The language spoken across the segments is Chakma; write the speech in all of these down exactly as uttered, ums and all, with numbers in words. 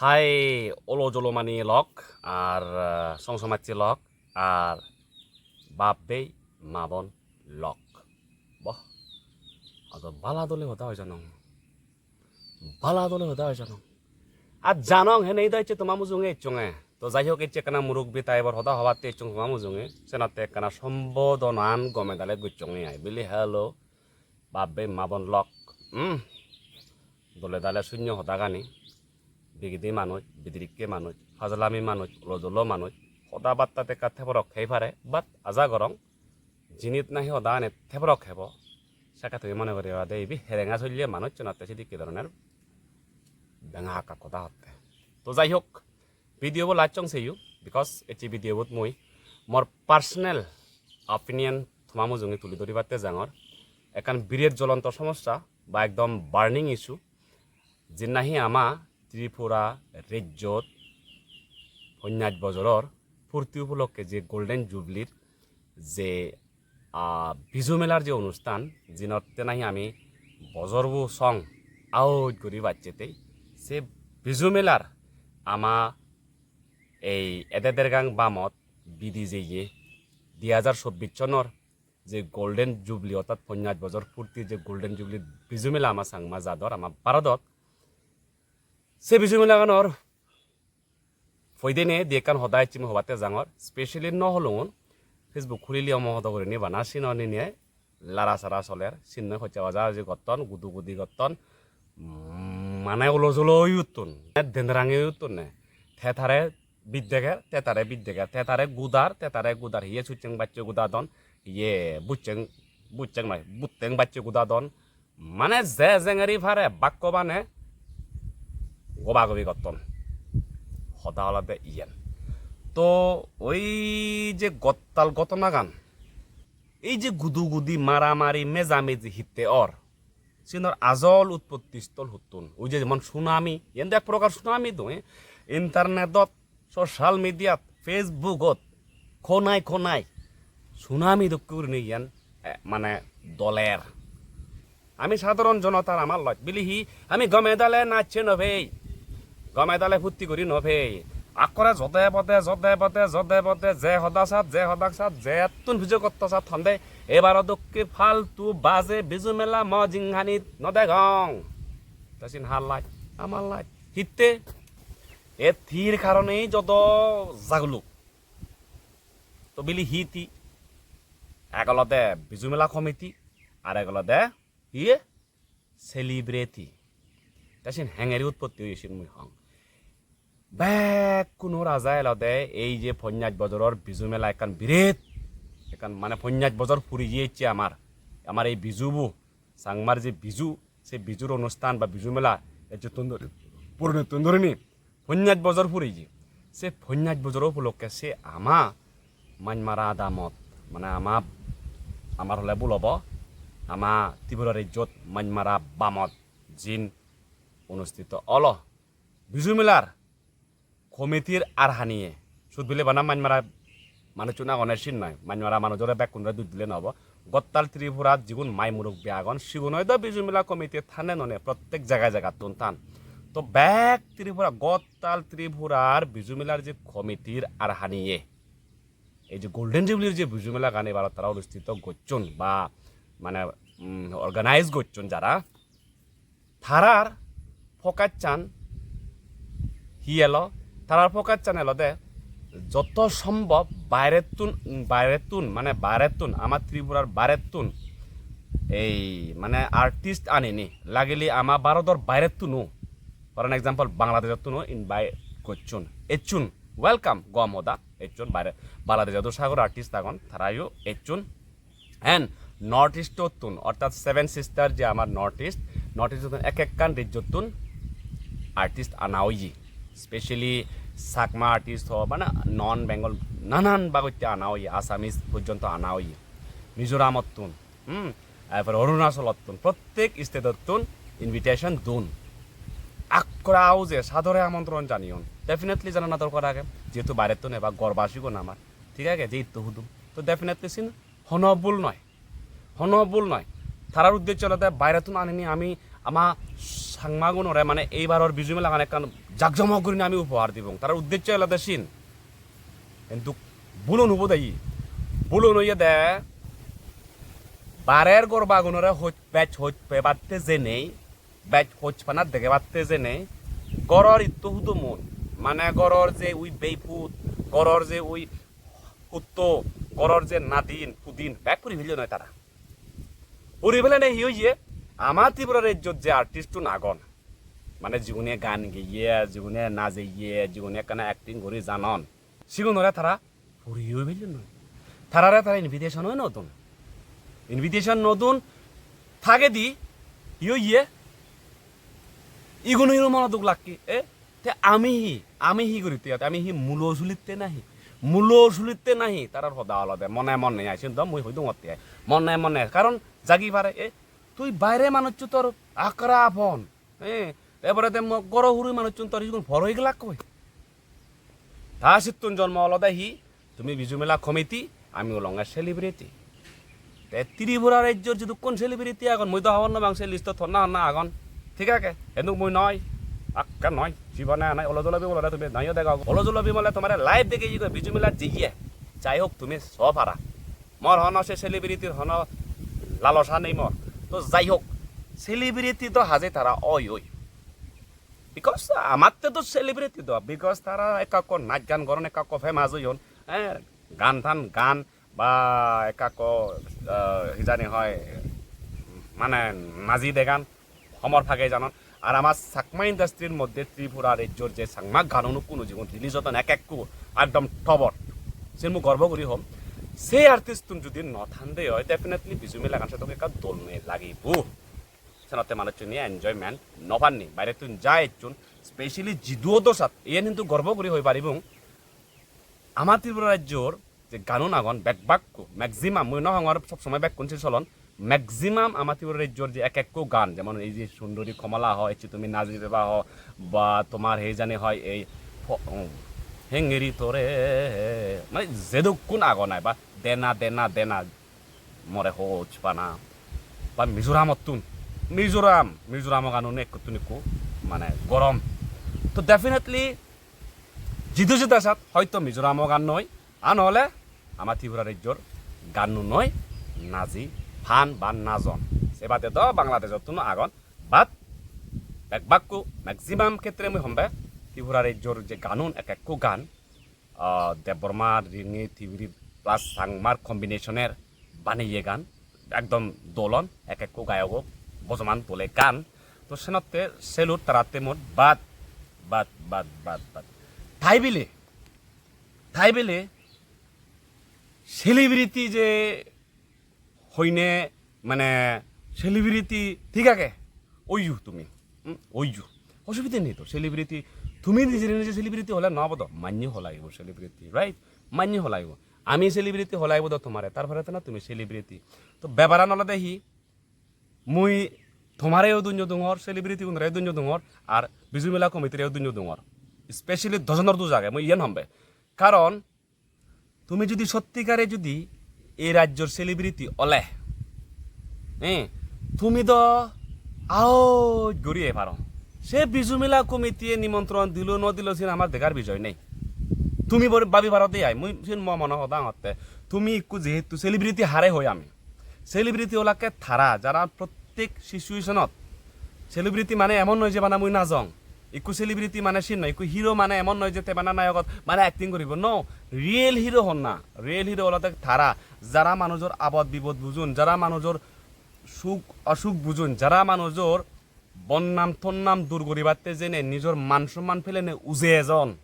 Hai olo jolo mani lok, ar, ah, song somajje lok, ar bap bei ma bon lok. Boh, ado bala dole hoda hoi janong. Bala dole hoda hoi janong. Ar janong hene ido ecche toma mujunge ecchonge. To jai hok, ecche ekkana murubbi type-or hoda hobatte ecchong toma mujunge. Senatte ekkana sombodonan gome dale gocchonge ai. Bili hello, bap bei ma bon lok. Hmm. Dole dale sunyo hodagani. Bigidi manuj, bidirikke manuj, fajlami manuj, olo jolo manuj, hoda batta tekka teborok hei pare, but aja gorong jinit nahi hoda ane teborok hebo, sekke tumi mone gori pebade ibe herenga solle manuj, senatte sidikke doroner benga hakka hoda hotte. To jai hok, video bo last song seyo, because ecche video bot mui mor personal opinion toma mujunge tuli dhuribatte jangor. Ekkan biret jolonto somossa ba ekdom burning issue, je nahi ama Tripura rejjot ponchas bojoror purti upolokke je Golden Jubilee-r je, ah, Biju Melar je onusthan, jinotte nahi ami bojorbo song aoj guri bacchete, se Biju Melar ama ei Ede Dergang bamot bidi jeye di hajar chobbish sonor je Golden Jubilee, ortat ponchas bojor purti je Golden Jubilee Biju Mela ama Changma jador, ama Bharodot, se Biju Melaganor poidene di ekkan hoda ecche mui hobatte jangor, specially no holungun Facebook hulile omo hodo gurinei bana sinonine lara sara soler, sinnoi hojja baja baji gotton, gudu gudi gotton, mm, mane ulo julo oyottun, denderangi oyottun ne. Te tare bit deger, te tare bit deger, te tare gudar, te tare gudar, hiye sucheng bacche gudadon, hiye bucheng, bucheng noi, butteng bacche gudadon, mane je jengeri pare bakko bane goba gobi gotton. Hoda olode iyen. To oi je gottal ghotonagan, ei je gudu gudi, maramari, mejameji hitte or, sinor ajol utpotti stol huttun? Oi je jemon tsunami, iyen do ek prokar tsunami do, eh? Internetot, social mediat, Facebookot, konai konai tsunami dokke gurinei iyan, eh, mane doler. Ami sadharon jonotar amar loj bili hi, ami gome dale nachche no pei, gome dale phutti guri no pei. Akkore jode bode, jode bode, jode bode, je hoda sat, je hoda sat, jettun pujo gotto sat honde, ebaro dokke faltu baje Biju Mela mo jinghanit no degong. Te sin har laj? Amar laj. Hitte? E tir karonei jodo jaguluk. To bili hi ti? Ek olode Biju Mela committee, ar ek olode hi? Celebrity. Te sin hengeri utpotti oye sin mui hong. Bekkunor aja elode ei je ponchas bojoror Biju Mela ekkan biret, ekkan mane ponchas bojor puri jiyecche amar, amar ei Biju bu, Changmar je Biju, se Bijur onusthan ba Biju Mela ejjettun dhori, puronettun dhorini ponchas bojor puriye. Se ponchas bojor upolokke se ama Machmara adamot, mane ama, amar hole bul obo, ama Tripura rejjot Machmara bamot jin onusthito olo Biju Melar committee-r ar haniye. Sut bile bana Machmara manuchun agonne sin noi. Machmara manujore bekkunore duj dile no obo. Gottal Tripurat jigun mai murubbi agon, sigun oido Biju Mela committee-t thanen one, prottek jaga jagattun than. To bek Tripura, gottal Tripurar Biju Melar je committee-r ar haniye, ei je Golden Jubilee-r je Biju Melagan ebar tara onusthito gocchon ba mane, mm, organize gocchon jara, tarar focus-an hi elo? Tarar focus-an elode jotto sombhob bairettun, bairettun, mane bairettun, ama Tripurar bairettun ei mane artist anini, lagile ama Bharodor bairettuno, for an example, Bangladeshottun-o invite gocchon, ecchon, welcome, gom hoda, ecchon baire, Bangladeshottun sagor artist agon, tarayo ecchon. And North East-ottun, orthat Seven Sister je amar North East, North East-ottun ek ekkan rejjottun artist ana oye, specially Chakma artist ho, mane non Bengal, nanan bagotte ana oye, Assamese porjonto ana oye, Mizoramottun, hmm, er pore Arunachalottun, prottek state-ottun invitation don. Akkore auje sadore amontron janeyon. Definitely janana dorkar age, jehetu bairettun eba gorbasigun amar, thik age, jehetu hudum. To definitely sin hono bul noi, hono bul noi. Tarar uddeccho olode bairettun anini ami Ama Changmagunore mane eibaror Biju melagan ekkan jakjomok gurinei ami upohar dibong. Tarar uddeccho olode sin. Hintu bulun hubo de, bulun oyede barer gorbagunore hoj-, bej hoj pebatte jenei, bej hojpana degebatte jenei, goror itto hudumun, mane goror je ui beiput, goror je ui hutto, goror je nadin, pudin, bek puri pelloi noi tara. Puri pelene hi oye? Ama Tripura rejjot je artist-un agon, mane jigune gaan geye, jigune najeye, jigune ekkana acting guri janon, sigunore tara puriyo pellon noi. Tarare tara invitation-o no don. Invitation no don, tagedi hi oye? Igun igun mono duk lakke, e? Te ami hi? Ami hi guritte? Ami hi mulo sulitte nahi? Mulo sulitte nahi? Tarar hoda olode mone mone ai, siyen do mui hoi dongotte ai. Mone mone, karon jagi pare, e? Tui baire manuccho tor akkara apon, e? Te porede mo goro huri manucchun tor igun por oi gelakkoi. Ta sittun jonmo olode hi? Tumi Biju Mela committee, ami olonge celebrity. Te Tripura rejjor jidukkun celebrity agon, mui do hobor no pang se listot honna honna agon. Thik age? Hintu mui noi, akke noi, jibone noi, olo jolo bimolore tumi noyo dega. Olo jolo bimole tomare live degeye goi Biju Melat jeye. Jai hok, tumi so para. Mor hono se celebrity-r hono lalosa nei mor. To jai hok, celebrity do haje tara oi oi. Because amatte do celebrity do, because tara ekka ekko naj gan goron, ekka ekko famous oyon, eh, gan tan gan ba ekka ekko, eh, hi jani hoi, mane naji degan, homor page janon. Ar ama Chakma industry-r moddhe Tripura rejjor je Changma ganun ikkunu jigun release odon ek ekku ekdom topot, sen mui gorbo guri hom. Se artist-tun judi no thande oi, definitely Biju Melagan sedokke ekka dol nei lagibo. Senotte manucchune enjoyment no panni. Bairettun ja ecchon, specially jidu odo sat, iyen hintu gorbo guri hoi paribong. Ama Tripura rajyor je ganun agon, bek bakko, maximum, mui no hongor sob somoi bekkun se solon, maximum ama Tripura rajyor je ek ekko gan, jemon ei je Sundori Komala ho, Ecche Tumi Naji Beba ho, ba tomar hei jani hoi ei pho-, um, Hengeri Tore, mane jedukkun agon ai, ba Dena Dena Dena, More Hoj Pana, ba Mizoramottun, Mizoram, Mizoramo ganun ekkottun ekko mane gorom. To definitely jidu jeda sat hoito Mizoramo gan noi, a nole ama Tripura rejjor ganun noi, naji pan ba najon. Se bade do Bangladesh-ottun agon, but bek bakko maximum khetre mui hombe Tripura rejjor je ganun ek ekko gan, ah, Debbarma, Ringi, Tibiri plus Changmar combination-er baneye gan, ekdom dol on, ek ekko gayogo bojoman dole gan. To senotte salute taratte mor, but, but, but, but, but. Tai bile, tai bile celebrity je hoine mane celebrity thik age, oiyo tumi, hmm, oiyo, osubide nei to celebrity. Tumi nije nije celebrity ole no obo do, manye ho lagibo celebrity, right? Manye ho lagibo. Ami celebrity ho lagibo do tomare, tar pore to na tumi celebrity. To bebaran olode hi, mui tomareyo dunyo dungor, celebrity gunore dunyo dungor, ar Biju Mela committee-reyo dunyo dungor. Specially dojonor duj age, mui iyen hombe. Karon tumi judi sottikare judi ei rajjor celebrity ole, eh, tumi do aoj guri ei paro. Se Biju Mela committee-e nimontron dilo no dilo siyen amar degar bijoy nei. Tumi bor-, babi paro de ai, mui siyen mo mono hoda hongotte. Tumi ikku jehetu celebrity hare hoi ami. Celebrity olakke tara, jara prottek situation-ot celebrity mane emon noi je bana mui najong. Ikku celebrity mane siyen noi, ikku hero mane emon noi je te bana nayogot mane acting guribo. No, real hero honna? Real hero olode tara, jara manujor abot bibot bujon, jara manujor suk osuk bujon, jara manujor bonnam tonnam dur guribatte jene nijor man somman pelene uje ejon.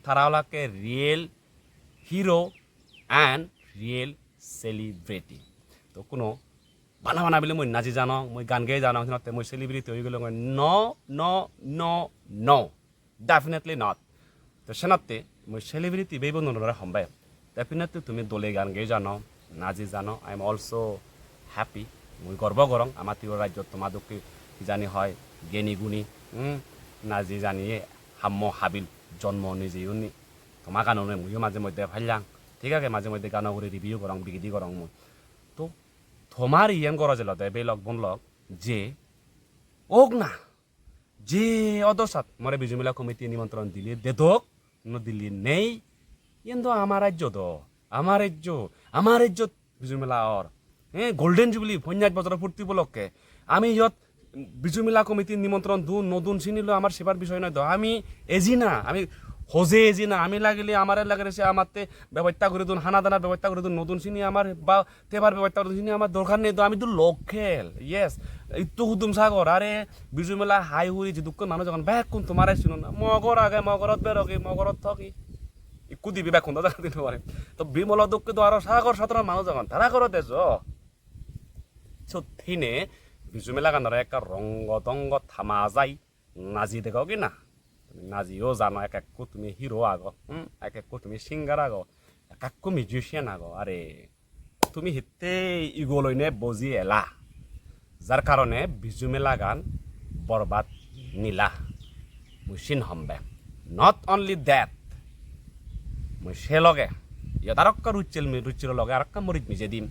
Tara olakke real hero and real celebrity. To kuno bana bana bile mui naji janong, mui gaan gei janong, senotte mui celebrity oi gelongoi. No, no, no, no. Definitely not. To senotte mui celebrity beibo nonore hombe. Definitely tumi dole gaan gei jano, naji jano. I am also happy. Mui gorbo gorong ama Tripura rajjot toma dokke hijani hoi geni guni, hmm, naji janiye hammo habil jonmo nejeyonni. Toma ganone muiyo maje moddhe pailang. Thik age, maje moddhe gano ugure review gorong, bigidi gorong mui. To tomar iyen goroj olode bhei lok bon lok je ok na. Je odosat more Biju Mela committee nimontron dile dedok, no dile nei. Iyen do amar rajyo do, amar rajyo, amar rajyot Biju Mela or. Eh, Golden Jubilee, ponchas bojor purti upolokke. Ami iyot Biju Mela committee nimontron dun, no dun sini loi amar sebar bisoy noi do. Ami eji na, ami hoje eji na, ami lagile amare lagile se amatte bebosta guri dun, hana danar bebosta guri dun, no dun sini amar ba tebar bebosta guri dun sini amar dorkar nei do, ami do local. Yes, ittu hudum sagor, are Biju Mela hai hure jidukkun manuj agon bekkun tomare sinon. Mo ghor age, mo ghorot berogi, mo ghorot thogi. Ikku dibe bekkun do jaga di no pare. To Bimolo dokke do aro sagor satron manuj agon, tara ghorot ejo. Sot hine Biju Mela ganore ekka rongo dongo tama jai naji dego ki na? Tumi najiyo jano, ek ekku tumi hero ago, hmm? Ek ekku tumi singer ago, ek ekku musician ago. Are tumi hitte ego loine boji ela, jar karone Biju Mela gan borbad nila. Mui sin hombe. Not only that, mui se loge iyot arokka ruchil mi-, ruchilo loge arokka morit mije dim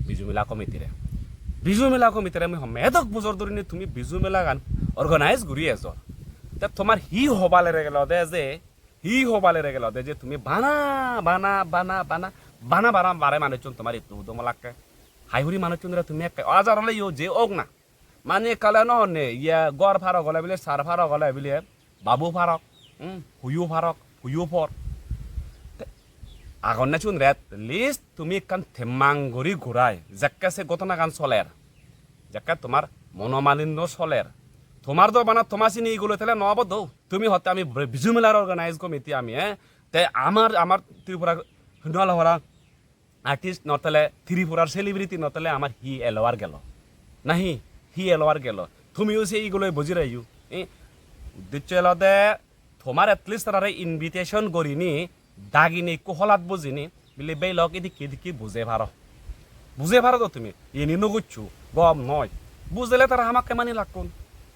Biju Mela committee re. Biju Mela committee re mui homme, edok bojor dhurinei tumi Biju Mela gan organize guri ejor. Te tomar hi hobale re gelo de je, hi hobale re gelo de je tumi bana, bana, bana, bana, bana, bana bare manuchun tomar ittu hudum olakke. Hai hure manuchun re tumi ekka ajar ole yo je ok na. Mane kale no honne, iya gor parok ole bile, sar parok ole bile, babu parok, hmm, huyu parok, huyu por. Te agonne sun re, at least tumi ekkan temmang guri gurai, jekke se ghotonagan soler, jekke tomar monomalinno soler. Tomar do bana toma sini igule tele no obo do. Tumi hotte ami Biju Melar organize committee ami, eh? Te amar, amar Tripura, Hindwala hora, artist no tele, Tripurar celebrity no tele amar hi elo ar gelo? Nahi, hi elo ar gelo? Tumiyo se iguloi boji rayo, eh? Uddeccho elode tomar at least tarare invitation gorini, dagini ekku holat bujini, bile beilok idikke idikke buje paro. Buje paro do tumi, ini no goccho, gom noi. Bujele tara hamakke mani lakkun.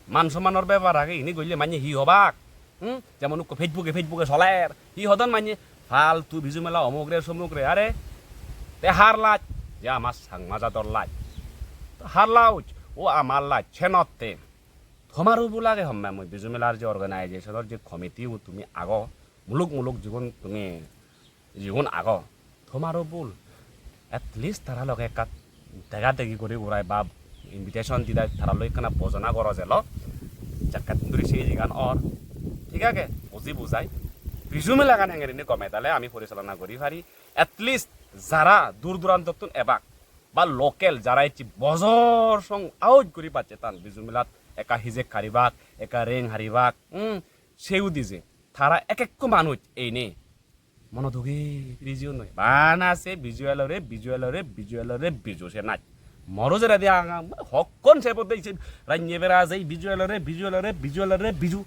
Man sommanor bepar age, ini golle manye hi hobak? Hmm? Jemon ukko Facebook-e, Facebook-e soler. Hi hodon manye? Faltu Biju Mela omuk re, somuk re, are. Te har laj? Je amar Changma jador laj. Har laj? O amar laj, senotte. Tomaru bul age homme mui Biju Melar je organization-or je committee-o tumi ago, muluk muluk jigun tumi jigun ago, tomaru bul. At least tara loge ekka dega degi guri gurai ba invitation didai tara loi ekkana bojona goroj elo. Jakkattun duri se jegan or. Thik age, buji bujai. Biju Mela gan hengerini gome dale ami porichalona guri pari. At least jara dur durantottun ebak ba local jara ecche bojor song auj guri bacche tan Biju Melat ekka hijek haribak, ekka reng haribak, hmm, se udije tara ek ekko manuj eine mono duge piri jiyonnoi. Bana se Biju elore, Biju elore, Biju elore, Biju se naj. Moro jeredi ang, ang, hokkon se podde ise ranye bera jai Biju elore, Biju elore, Biju elore, Biju.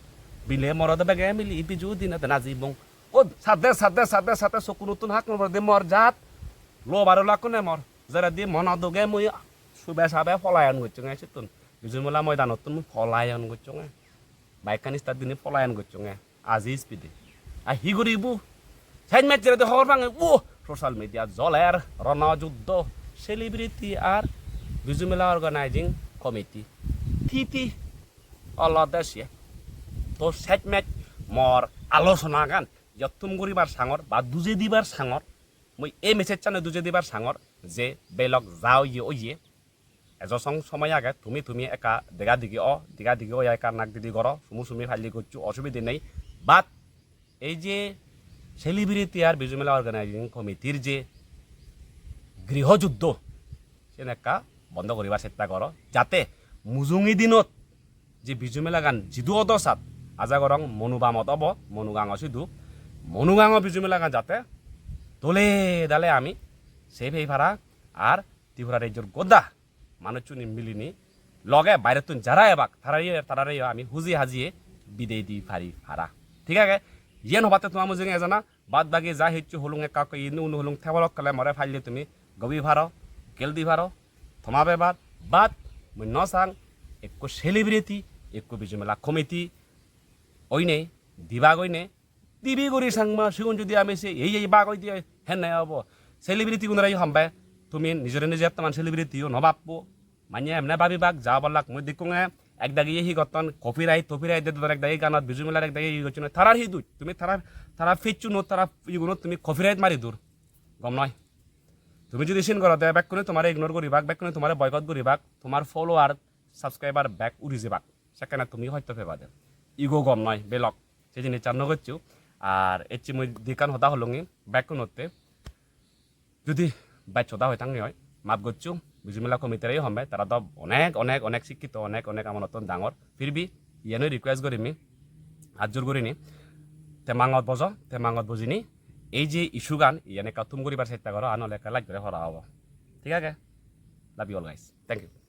Bile moro do bege mili Biju dine de najibong. O sade, sade, sade, sade sokkunuttun hakkon porede mor jat. Lo baro lakkone mor. Jeredi mono duge mui sube sabe polayon gocchonge sittun. Biju Mela moidanottun mui polayon gocchonge. Bike-kan start dinei polayon gocchonge. Aji speed-e. Ar hi guribo? Sen meccheredi hobor pange, "Wo, social media joler, rono juddo, celebrity ar Biju Mela organizing committee." Ti ti olode siye. To sej mej mor alochonagan jottum guribar sangor ba duje dibar sangor, mui ei message-chano duje dibar sangor je belok ja oye oye, ejo song somoy age, tumi, tumi ekka dega digi o, dega digi oya ekka nak didi goro, sumu sumi palle goccho, osubide nei. But ei je celebrity ar Biju Mela organizing committee-r je griho juddo, siyen ekka bondo guribar chesta goro, jate mujungi dinot je Biju Mela gan jidu odosat, aja gorong Monubamot obo, Monugango sidu, Monugango Biju Mela gan jate dole dale ami sei pei para ar Tripura rejjor goda manuchchune milinei loge bairettun jara ebak, tarare, tarareyo ami huji hajiye bidei di pari para. Thik age? Iyen hobatte toma mujunge ejana, bad bagi ja hissu hulung ekka ekka indi undi hulung, te bolok kele more palle tumi gobi paro, gel di paro, toma bebar, but mui no sang ekko celebrity, ekko Biju Mela committee oinei, dibak oinei, dibe guri Changma, sigun judi ami se ei ei bak oi diye, henne obo. Celebrity gunore hi hombe, tumi nijore nije ettoman celebrity-o no bappo. Manye emne babibak, ja obolak mui dekkunge, Ek dagi hi gotton, copyright, copyright de don, ek dagi ganot Biju Melar ek dagi hi gocchon, tarar hi duj? Tumi tarar, tara page-unot, tara igunot tumi copyright mari dur. Gom noi. Tumi judi sin gorode, bekkune tomare ignore guribak, bekkune tomare boycott guribak, tomar follower, subscriber bek uri jebak. Sekkene tumi hosto pebade. Igo gom noi, belok. Se jinissan no goccho. Ar ecche mui di ekkan hoda holungi, bekkunotte. Judi bej hoda hoi thangi oi, maf goccho, Biju Mela committee-reyo homme, tara do onek, onek, onek sikkito, onek, onek amonottun dangor. Phir bhi, iyanoi request gorim mi, at jur gurinei, te mangot bojo, te mangot bojinei, ei je issue-gan, iyan ekka thum guribar chesta goro, ar nole ekka laj guri hora obo. Thik age? Love you all, guys. Thank you.